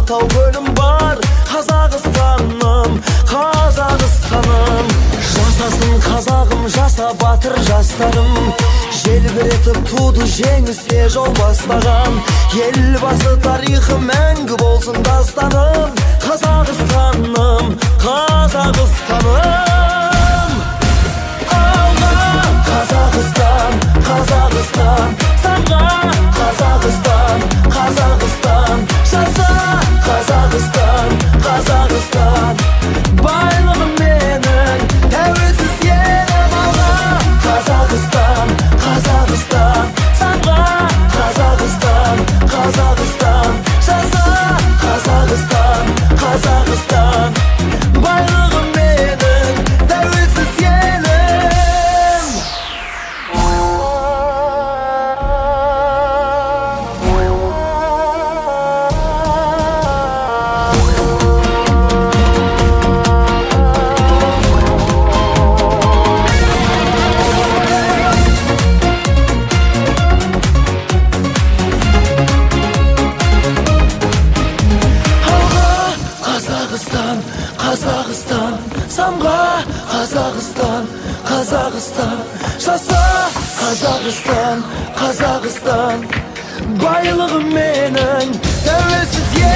Алатау көлім бар. Қазақстаным, Қазақстаным. Жасасын қазағым, жаса батыр жастарым. Желбіретіп туды жеңіске жол бастаған. Елбасы тарихы мәңгі болсын дастаным. Қазақстаным, Қазақстаным. Алға, Қазақстан, Қазақстан, самға! Қазақстан, Қазақстан, жаса! Қазақстан, Қазақстан, байлығым менің, тәуелсіз елім, алға! Қазақстан, Қазақстан, самға! Қазақстан, Қазақстан, жаса! Қазақстан, Қазақстан, байлығым менің, тәуелсіз елім. Алға, Қазақстан, Қазақстан, самға! Қазақстан, Қазақстан, жаса! Қазақстан, Қазақстан, байлығым менің, тәуелсіз.